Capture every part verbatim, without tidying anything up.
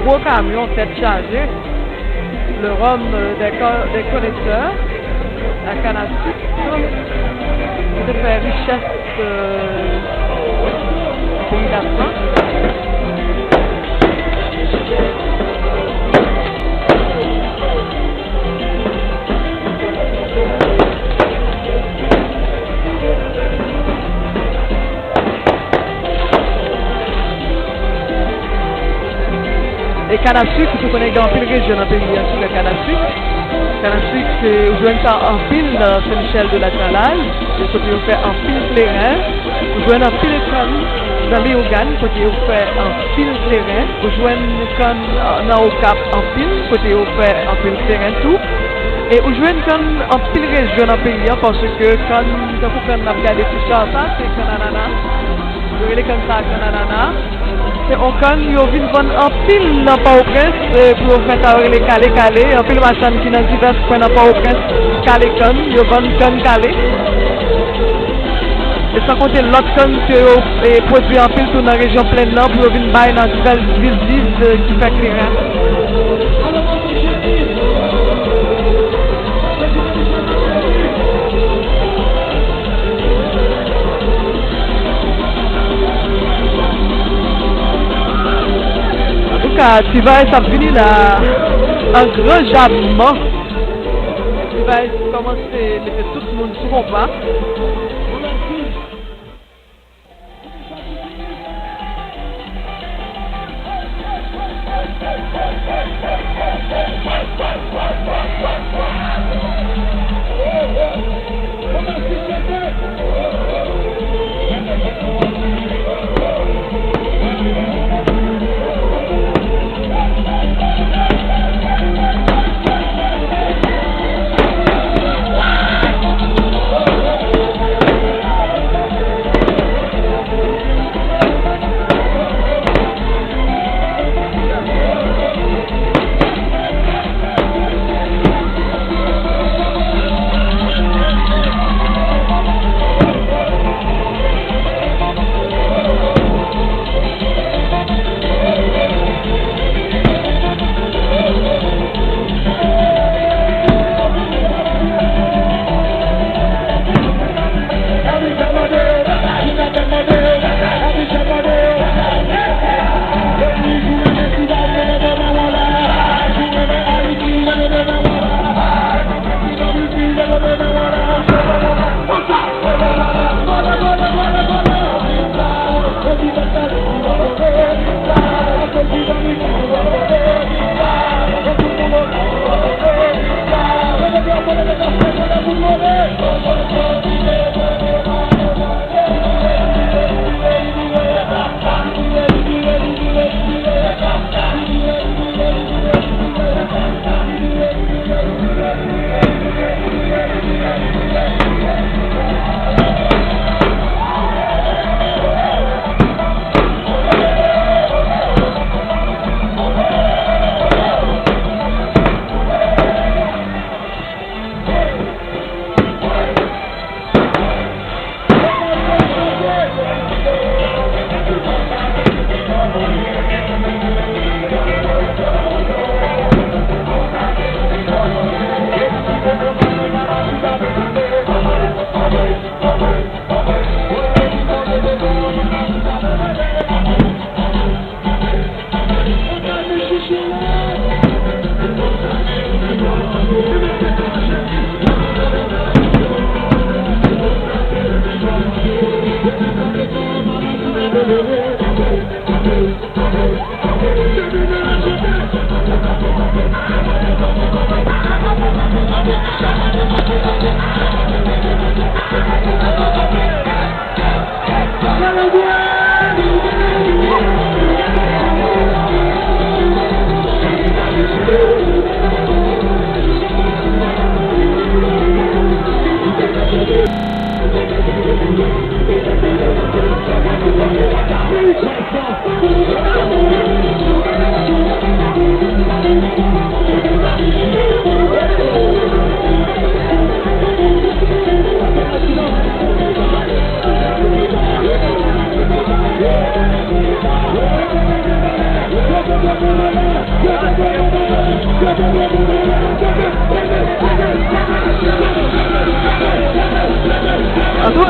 Gwo kamyon tèt chaje, le rhum, euh, des co-, des connaisseurs, la canne à sucre, ki te fè richès, euh, peyi Lafrans. E kann a sik, ou konnen gen anpil rejyon nan peyi a ki fè kann a sik. Kann a sik, se, ou jwenn sa anpil nan Sen Michèl de Latalay, kote yo fè anpil kleren. Ou jwenn anpil kann nan Leyogàn, kote yo fè anpil kleren. Ou jwenn kann, ah, nan Okap anpil, kote yo fè anpil kleren tou. E ou jwenn kann anpil rejyon nan peyi a, paske kann, tankou kann n ap gade sou cha sa, se kann anana. Yo rele kann sa a kann anana. Se yon kann yo vin vann anpil nan Pòtoprens, e pou yo fè sa yo rele kale kale. Anpil machann ki nan divès kwen nan Pòtoprens kale kann, yo vann kann kale. E san konte lòt kann ke yo, e, pwodui anpil tou nan rejyon Plèn nan pou yo vin bay nan divès biznis, e, ki fè kleren. Antouka, T-Vice ap vini la, an gran japman. T-Vice kòmanse mete tout moun sou konpa.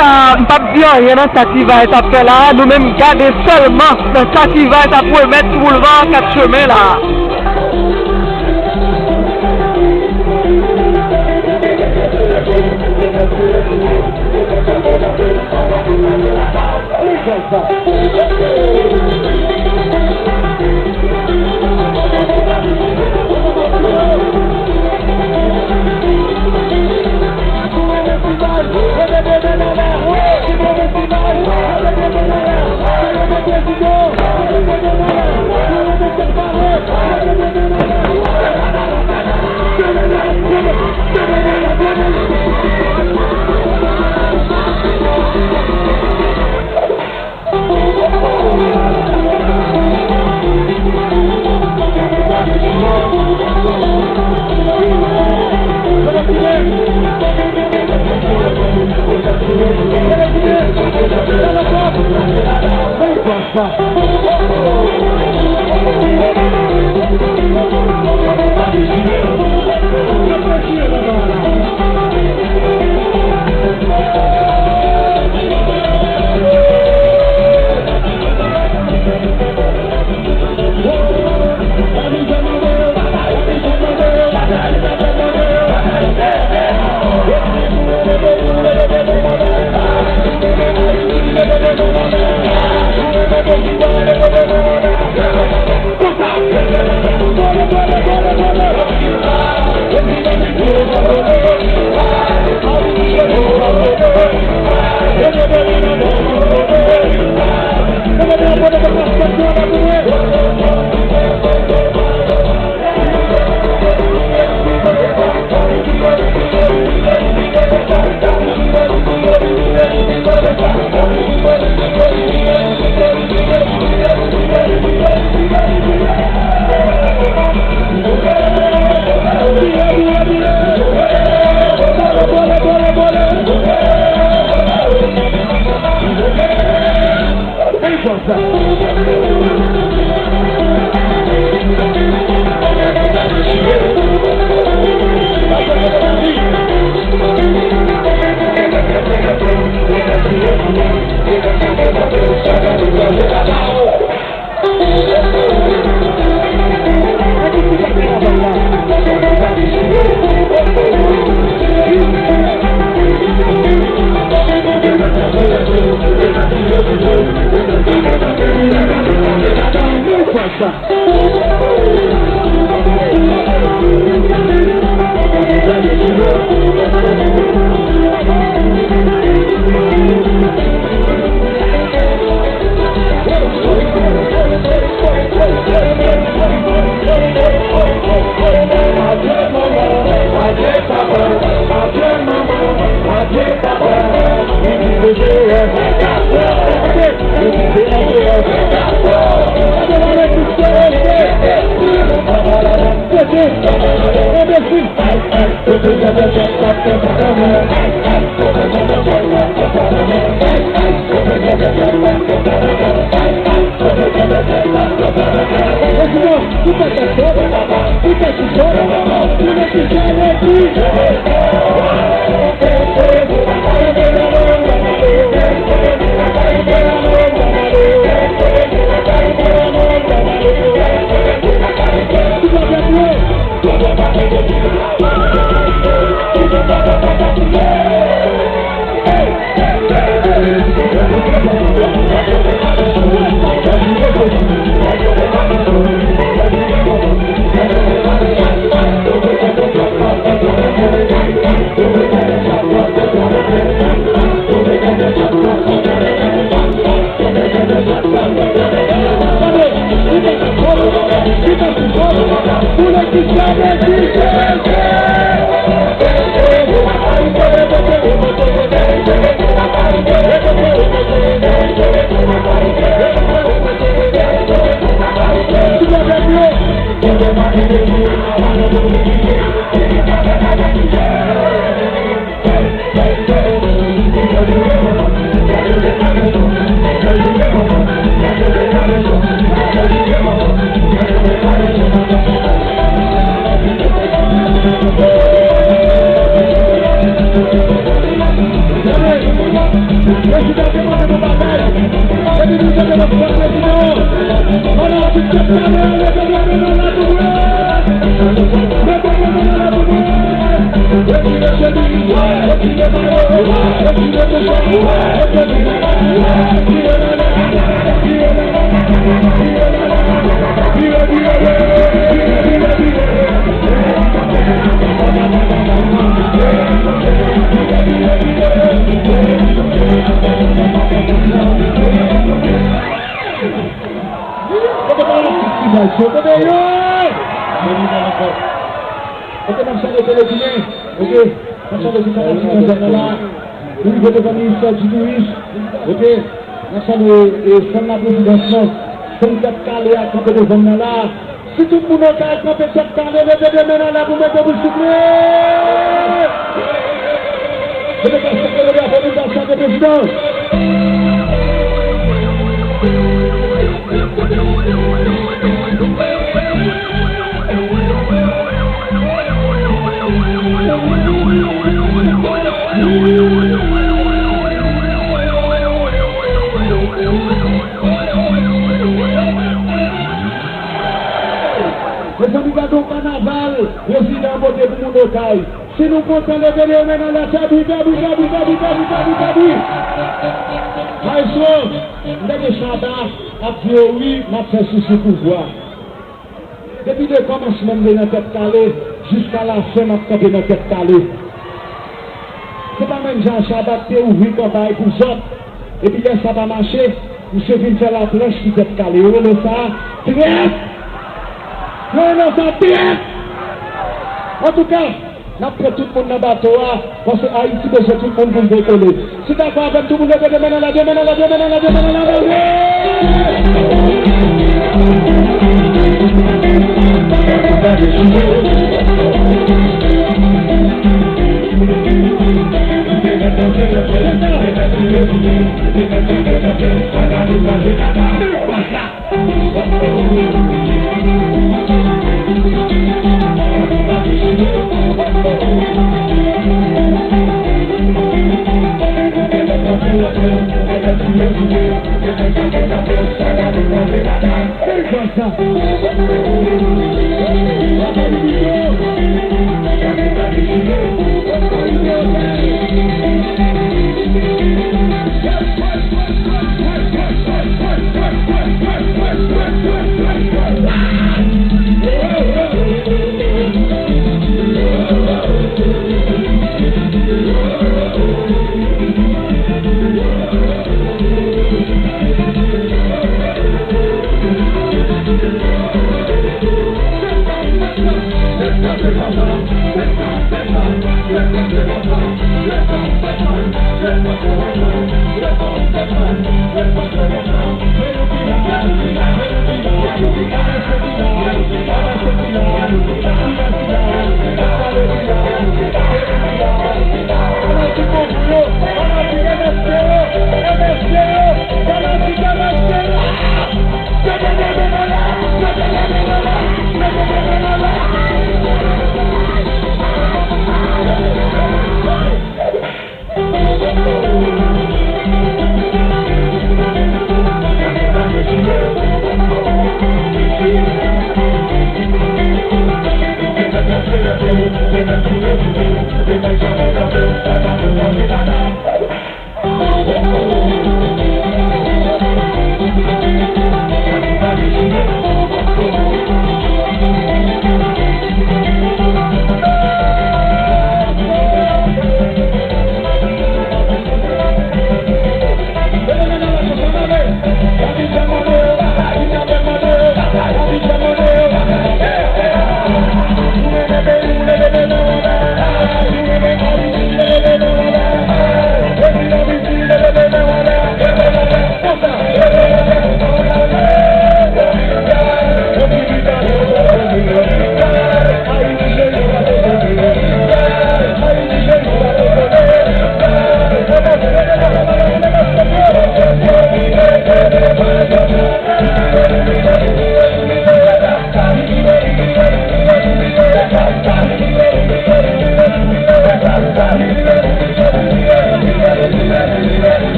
M p ap di anyen nan sa T-Vice ap fè la a, nou menm gade sèlman nan sa T-Vice ap remèt sou boulva Kat Chemen la a. Prezidan te mande pou bagay. Epi nou te mande pou prezidan. Fanatik tèt kale a, leve men nou la pou mwen. Leve men nou la pou mwen. Retire chemiz, retire mayo, retire mouchwa, retire mouchwa. Kote fanatik T-Vice yo? Kote yo? Ok, n ap salye Tele Ginen. Ok, n ap salye tout fanatik nan zòn nan la. Nou rive devan ministè di touris. Ok, n ap salye, e, fanm laprezidans lan. Fanm tèt kale a kanpe devan n nan la. Si tout moun Okay kanpe tèt kale, leve de men nan lè pou mwen debout, souple. Mete kòb sa, leve avè nou, sa, prezidan. Mezanmi, gade yon kanaval prezidan pote pou moun Okay. Si nou kontan, leve de men nan lè, fè bri, fè bri, fè bri, fè bri, fè bri, fè bri, fè bri. Maestro, m tande Shabba ap di yo wi, m ap fè sou sou pouvwa. Depi de kòmansman m te nan Tèt Kale, jiska lafen m ap kanpe nan Tèt Kale. Se pa menm jan Shabba te ouvri kanpay pou zòt. Epi lè sa pa mache, misye vin fè laplanch sou Tèt Kale. Yo rele sa trèt! Yo rele sa trèt! Antouka, n ap pran tout moun nan bato a, paske Ayiti bezwen tout moun pou l dekole. Si w dakò avè m, tout moun leve de men nan lè, de men nan lè, de men nan lè, de men nan lè, de men nan lè.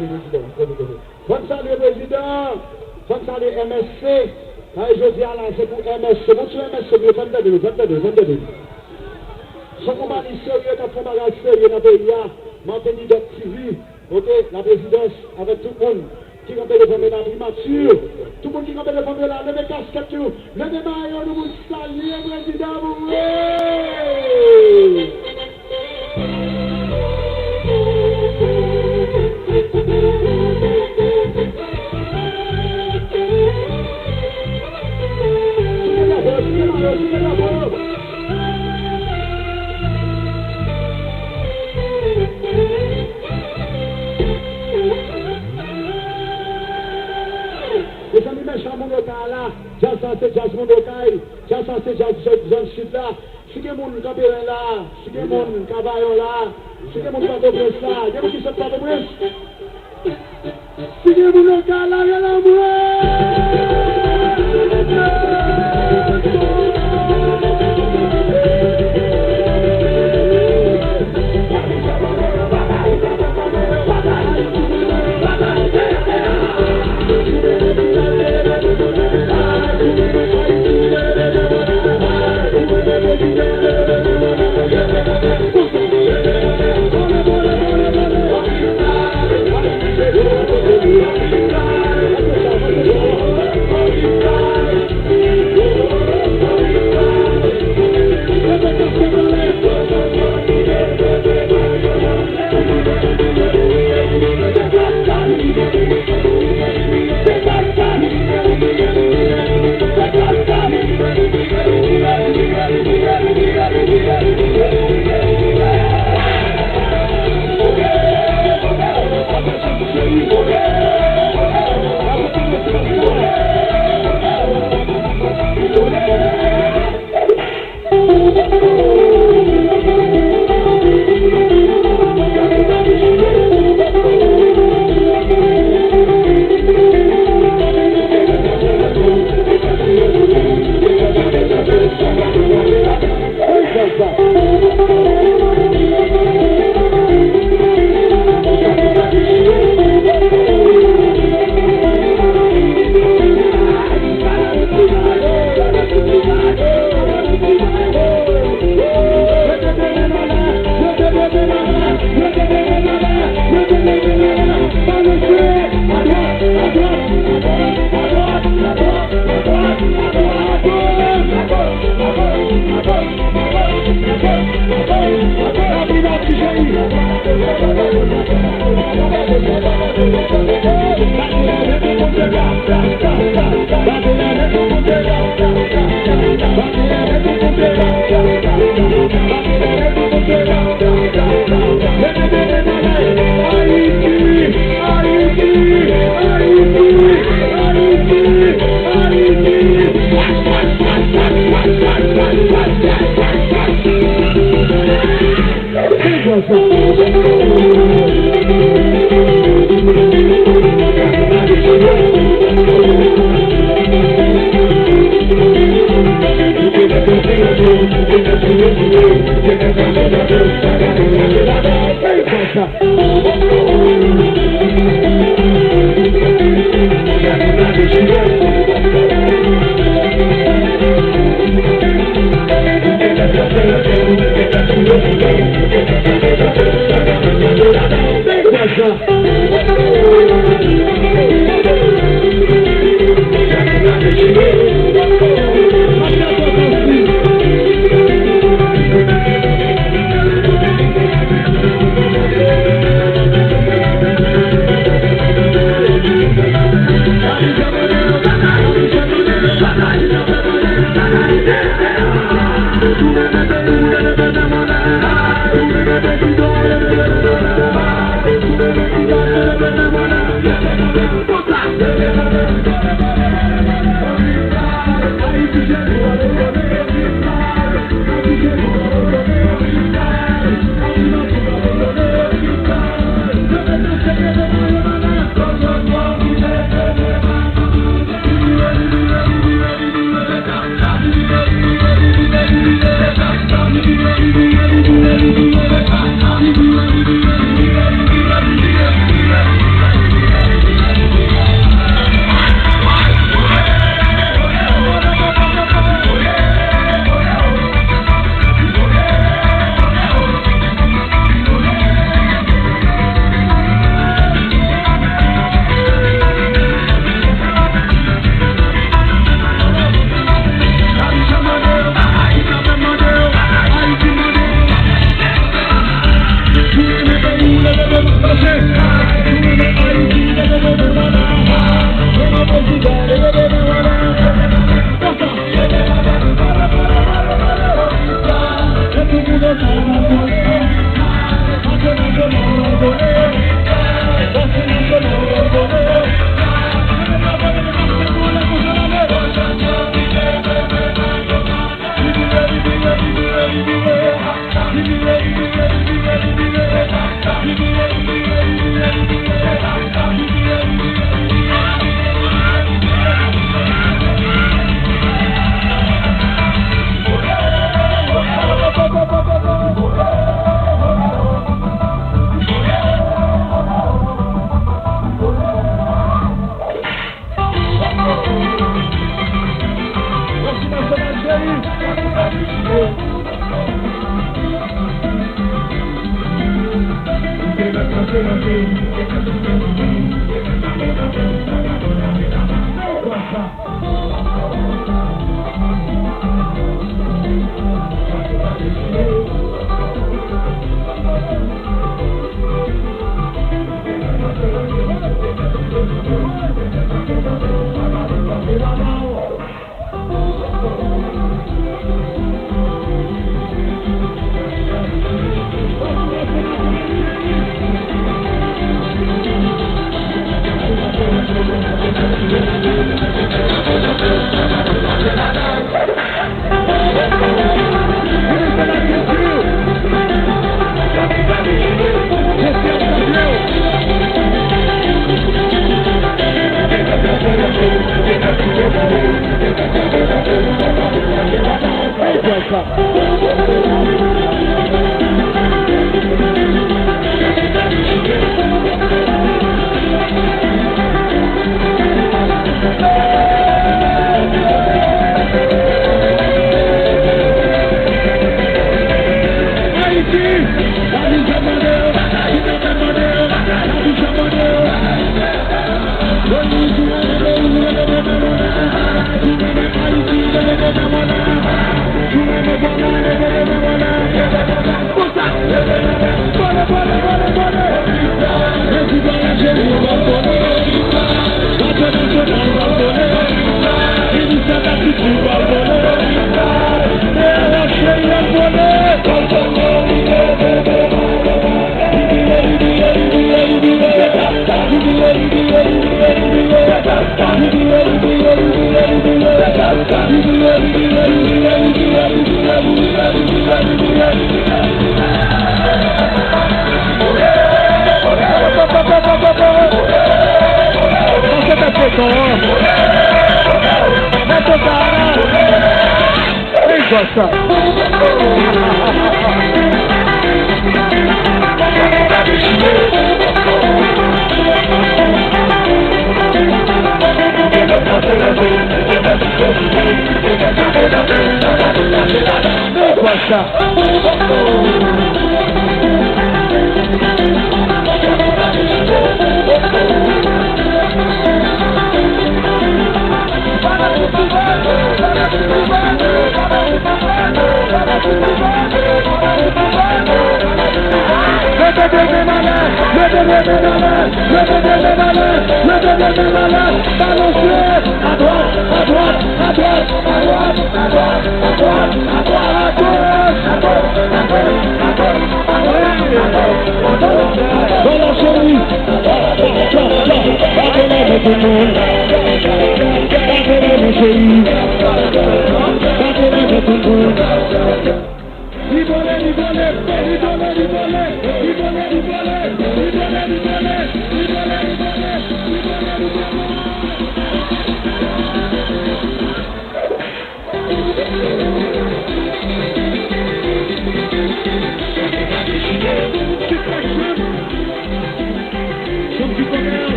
Fò n salye prezidan, fò n salye M S C. Kay jodi a la, se pou M S C. Moun sou M S C, fò n tande nou, fò n tande nou, fò n tande nou. Se yon konpayi serye k ap fè bagay serye nan peyi a. Martinique T V, oke, laprezidans, avèk tout moun ki kanpe devan men la primati. Tout moun ki kanpe devan men la, leve kaskèt nou, leve mayo nou pou n salye prezidan Moïse. Mezanmi, mechan moun Okay la, djaz sa se djaz moun Okay, djaz sa se djaz zòn, zòn sid la. Si gen moun Kanperen la, si gen moun Kavayon la, si gen moun Pòtoprens la, gen moun ki sot Pòtoprens. Si gen moun Okay la, rele mwen.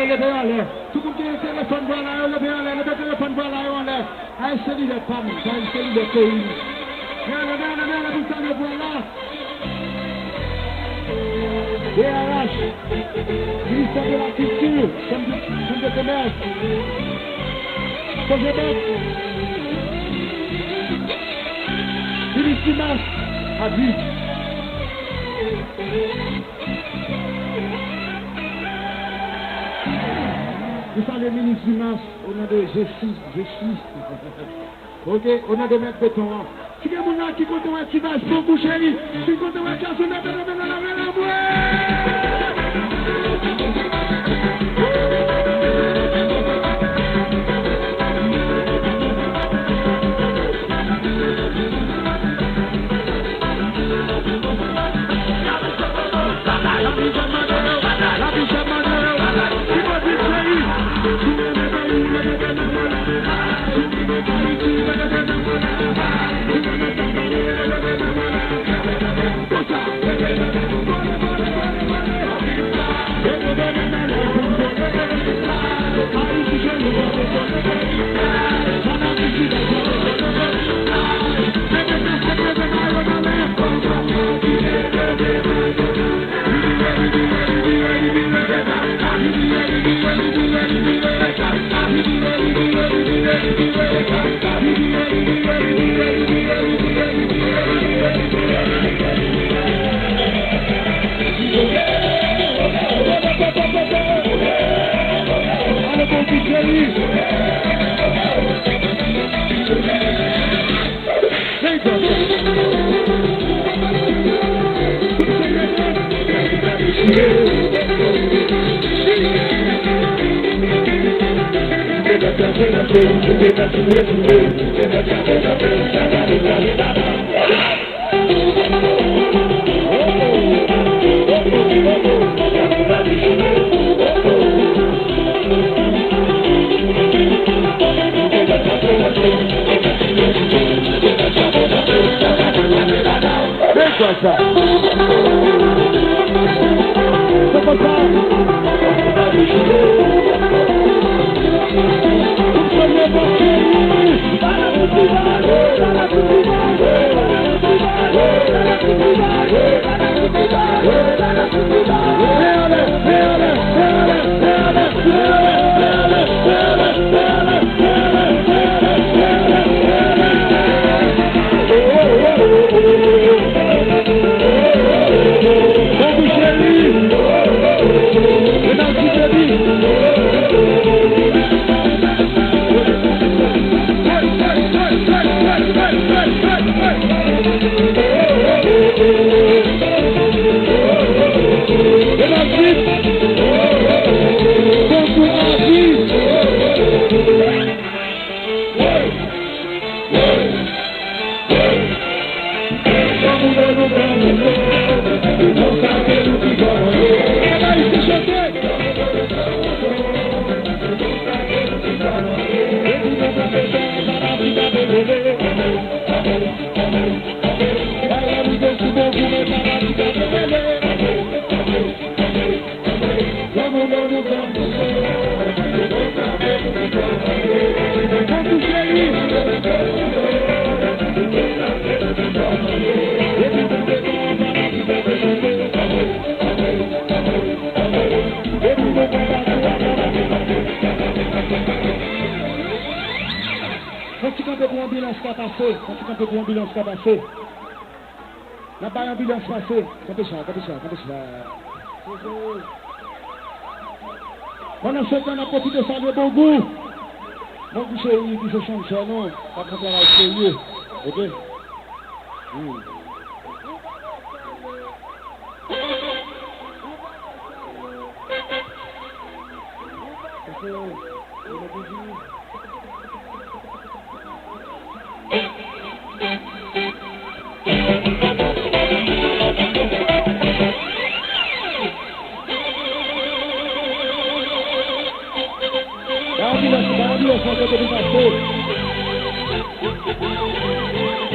Leve yo anlè. Tout moun ki gen telefòn vwala yo, leve yo anlè. Leve telefòn vwala yo anlè. Ay, selilè pa m, ay, selilè peyi m. Leve yo anlè, leve yo anlè, leve yo anlè pou salye vwala. D R H, Ministè de la Kilti, Chanm de, Chanm de Komès, Kojebek, Minis Dimas, Adi. Nou salye Minis Dimas, o non de Jesi, Jesi. Ok, o non de mèt beton an. Si gen moun la ki kontan wè Ti Vals, bon kou cheri. Si kontan wè Ti Vals, mete nan men nan lave lanmou. Men sa sa. Se konsa. Fò ti kanpe pou anbilans ka pase. Fò ti kanpe pou anbilans ka pase. N ap bay anbilans pase. Kanpe sa, kanpe sa, kanpe sa. Pandan se tan, n ap pwofite salye Bongou. Bongou Cheri ki se chanjè nou. L ap fè yon travay serye. Ok? Hmm.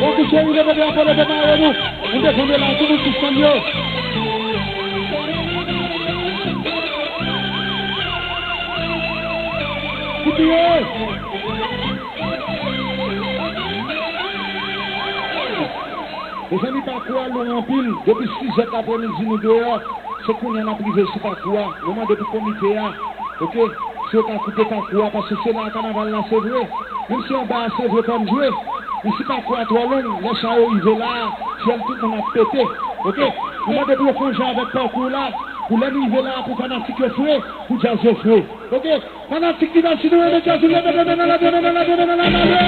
Bongou Cheri, leve drapo, leve mayo nou. Nou defann la, tout moun sispann yo. Mezanmi, pakou a long anpil. Depi sizè lapremidi nou deyò. Se kounye a n ap rive sou pakou a. Nou mande pou komite a, oke, si yo ka koupe pakou a, paske se la kanaval la se vre. Menm si anba a se vre kòm jwe, men si pakou a twò long, lè sa yo rive la a, fyèl tout moun ap pete. Oke, nou mande pou yo fè yon jan avèk pakou la, pou lè n rive la a, pou fanatik yo fre, pou djaz yo fre. Oke, fanatik Dida, si nou renmen djaz, nou leve men nou nan lari, men nou nan lari, men nou nan lari.